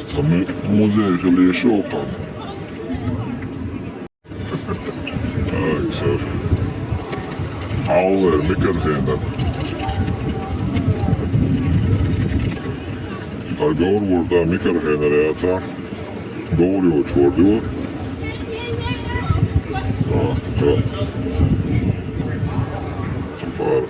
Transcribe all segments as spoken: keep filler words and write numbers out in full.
Ца му-, музей хила йиш йолаш. Ай, сэр. Хьалвер, микрохенер. Договор вур да микрохенер яцар. Договор йолча вур ду. А, да. Супер.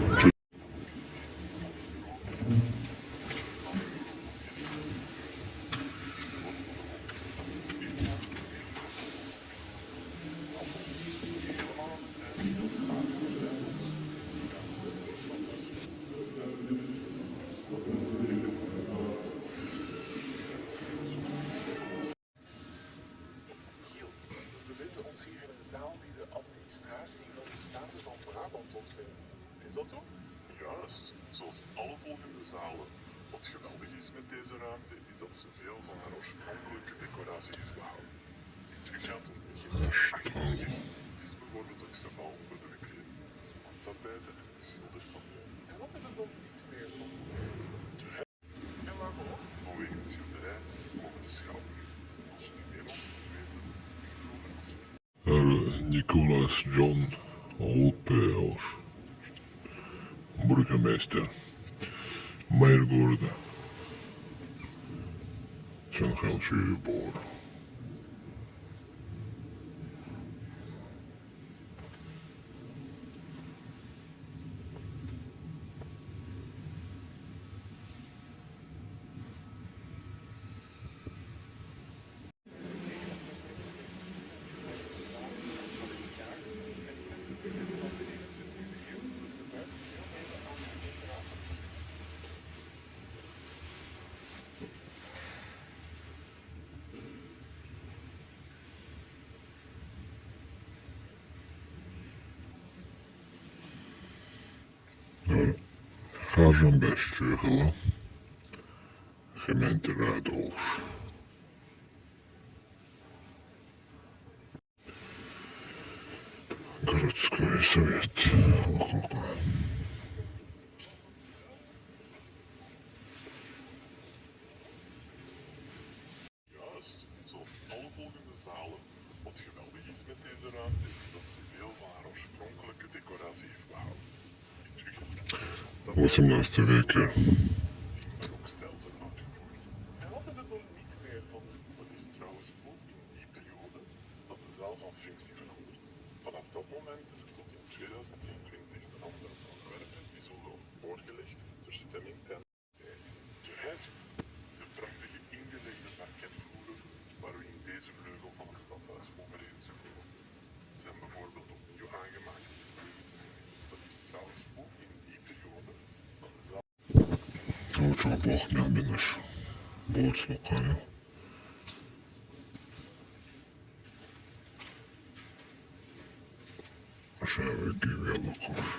Giel, we bevinden ons hier in een zaal die de administratie van de Staten van Brabant ontving. Is dat zo? Juist, zoals alle volgende zalen. Wat geweldig is met deze ruimte, is dat ze veel van haar oorspronkelijke decoratie heeft behouden. Dit u gaat er begin achttien. Het is bijvoorbeeld het geval voor de bekleding, tapijten en geschilderd papier. En wat is er dan niet meer van die tijd? En waarvoor? Vanwege de schilderijen die zich boven de schaal bevinden. Als je er meer over wilt weten, kun je erover afspreken. Nicolaas John Olpeos, burgemeester, мэр города Цхинхайлшоье бохур. En sinds het begin van de eenentwintigste eeuw kunnen buiten deelnemen aan de gemeenteraad van Christen. Харжамбеш чуьхала химентира долуш. Городской совет. Juist, zoals alle volgende zalen. Wat geweldig is met deze ruimte, is dat ze veel van haar oorspronkelijke decoratie heeft behouden. Восемнадцатый век. Ook stijlsel uitgevoerd. En wat is er dan niet meer van? Het is trouwens ook in die periode dat de zaal van functie verandert. Vanaf dat moment tot in tweeduizend drieëntwintig veranderen ontwerpen die zullen worden voorgelegd ter stemming tijdens de rest, de prachtige ingelegde parketvloeren waar u in deze vleugel van het stadhuis overheen schommelt, zijn bijvoorbeeld opnieuw aangemaakt in negentien. Dat is trouwens ook in die periode dat de zaal. Товчо бохмел бинаш. Боцлукана. Шавы гивелокуш.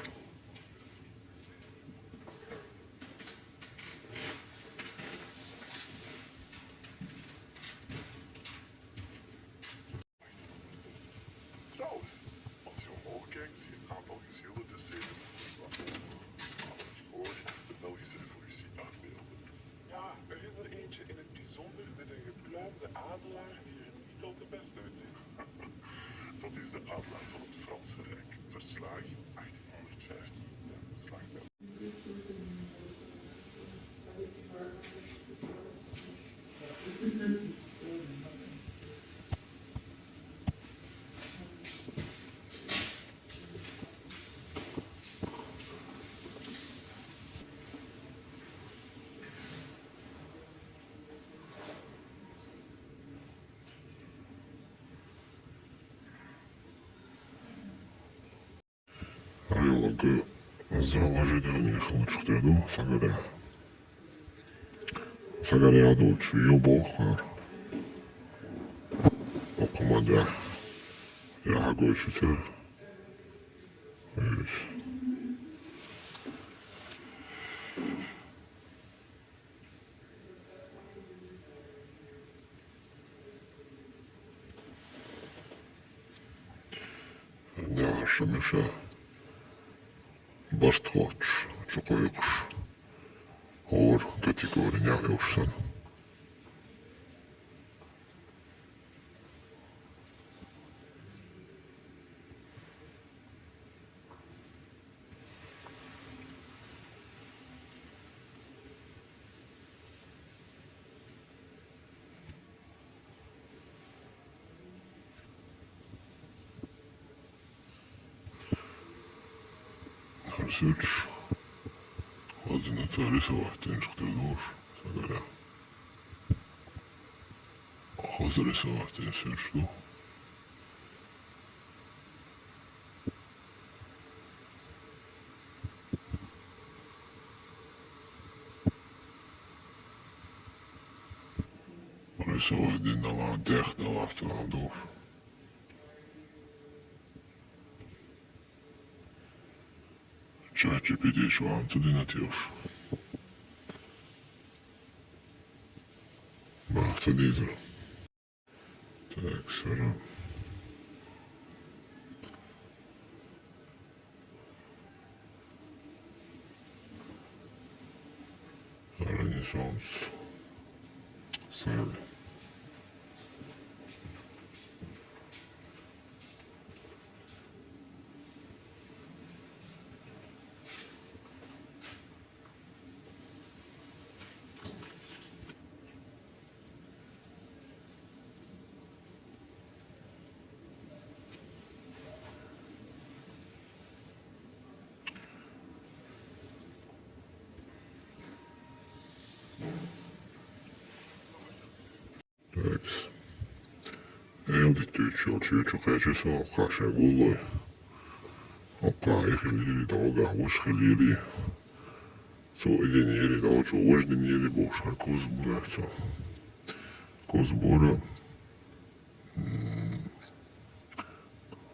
Trouwens, als je omhoog kijkt, zie je een aantal geschilderde scènes op het plafond. Allegorisch de Belgische revolutie afbeelden. Ja, er is er eentje in het bijzonder met een gepluimde adelaar die er niet al te best uitziet. Dat is de adelaar van het Franse Rijk, verslagen in achttien honderdvijftien tijdens de slag bij Археологи зал ожидания хилчух деду сагара. Сагара ядучу юбохар. Окумада. Я хагойчуца. Ис. Наша миша барт хоч, чукойкуш. Хор категория яхусан. Search. Хоза дина цар рисовать динчух тера ду уж, ца гаргара. Хоза рисовать дина search ду. Рисовать дина далахь, дехна далахь ца ду уж. Чат джи пи ти чу ам ца дина тешаш. Бах ца дийзар. Так, сара. Сара не солнце. Сара. Текс. Эла диттуьйтуш йолчу чу кхечи со кхашен гуллой. Оккха и хилийри догахь, вуш хилийри. Цо и динийри, долчо вуш динийри бохуш, хӀара куз бура цо. Куз бура. М,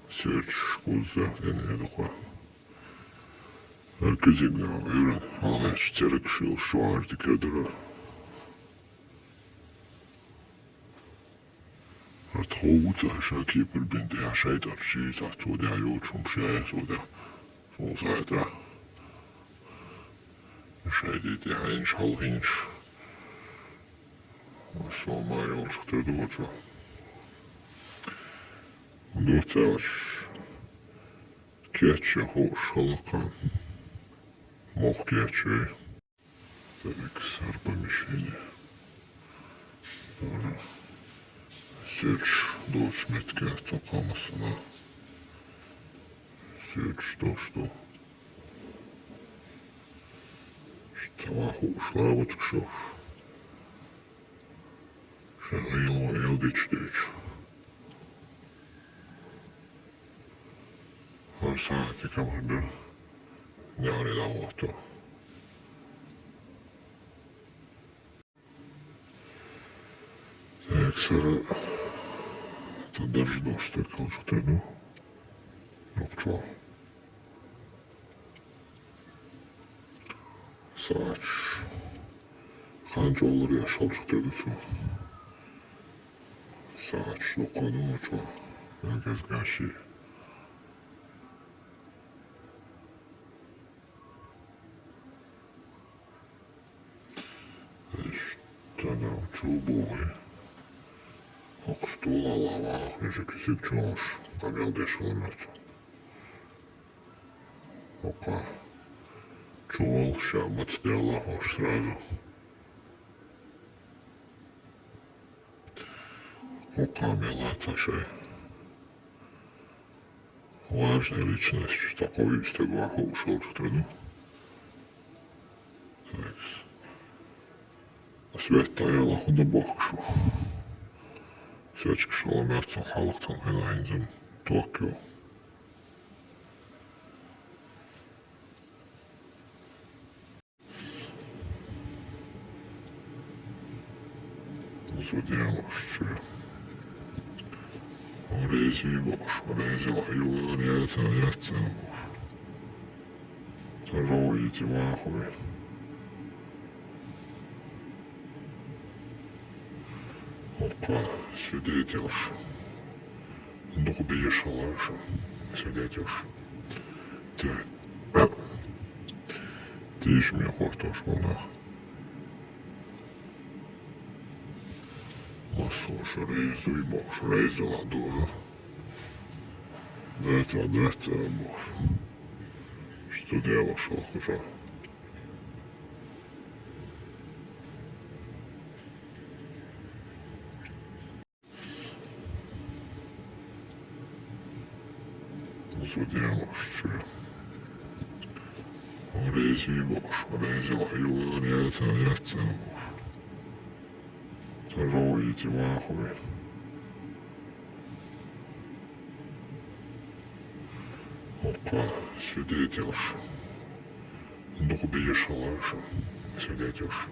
Серташ кхузза, дина дукха. ХӀара куьзиг нагӀа вевран, хьалхарчу церагаш йолуш чохь дика дара. ХӀара тхов ву ца ша кепар бина тӀехь шайтӀа чуьйцахь цо дехьа йоцу хӀума ша, цо дехьа. Цо сайтра. ШайтӀа тӀехь хьайнаш хьалхийнаш. Со ма йолчух тера ду вачо. Доцалаш. Кечча хууш халакха. Мох кечча. Так, сар помещение. Тоже. Серташ доцу меттиг цо кхамассана. Серташ дош ду. Ша ца ван хууш лавочка шош. Ша гӀело эладича дуьйцу. ХӀара сахьтика ма бер. НеӀаре дӀагӀотто. Так, сара ца дарж дош стаг халчух тера ду. Рокчо. Сач. Хан чӀоллар еш халчух тера ду цо. Сач дукха ду чо. Газ гаши. Иштта чу богӀий. ХӀокху стул алла вахахь, вешан кисиг чу волуш, къамел деш хилла моьтту. ХӀокху чу волуш ша маца делла хӀорш сразу. ХӀокху къамел ца шай. Важная личность, такой стаг ван хууш волчу тера ду. Так. Свет тӀе яла хӀун дан бохкуш ву? Свечкаш хала моьтту цунах хьалха цхьана хенахь хӀинца-м ток ю. Зуда яьлла уьш чуьра. Реза ю бохуш, реза лахь ю, яц, яц, яц бохуш. Ца жовхӀийца вахой. ХӀокху свидетелш. Дукха беша хала шу. Свидетелш. Те. Тийша ме хӀоттош хьо нах. Массо шу реза дуй бохуш, реза ла ду, а? Дац, а, дац, а, бохуш. Что дело, шо хуша? Зуда яьлла уьш чуьра. Рейзи бохуш, рейзи ла юла яца, яца бохуш. Ца жо изи вахуй. Окко, сюда делш. Дух бешалаш. Сюда делш.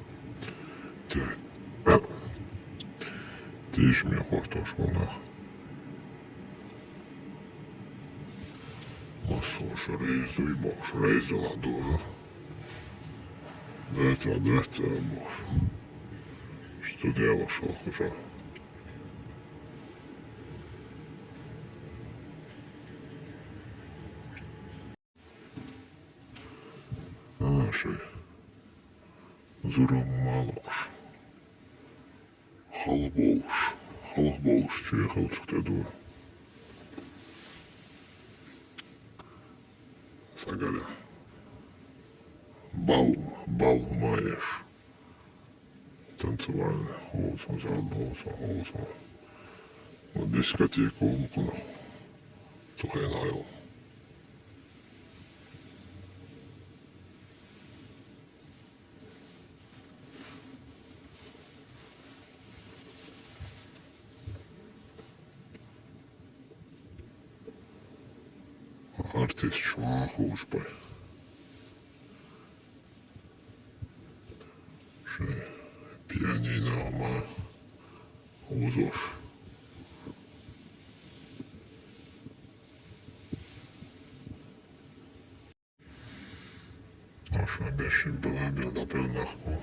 Те. Тиш ми хортош вона. Масуш рейзуй бохуш, рейзула дуа. Даца, даца бохуш. Что делаешь, охуша? А, ши. Зурам малукш. Халболш. Халболш, чуя халчук теду. Сагара. Бал, бал маеш. Танцевальный. Олсун, зал, олсун, олсун. Вот дискотека, олсун. Цухенайо. Артист шуахушпай. Ши пианино ма узош. Ашма беши была бел да пел наху.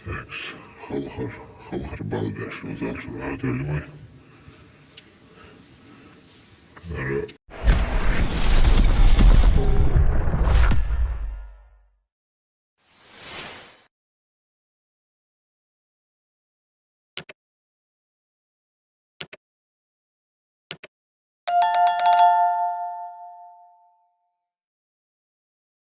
Текс халхар, халхар бал беш, узал чур ардели вай.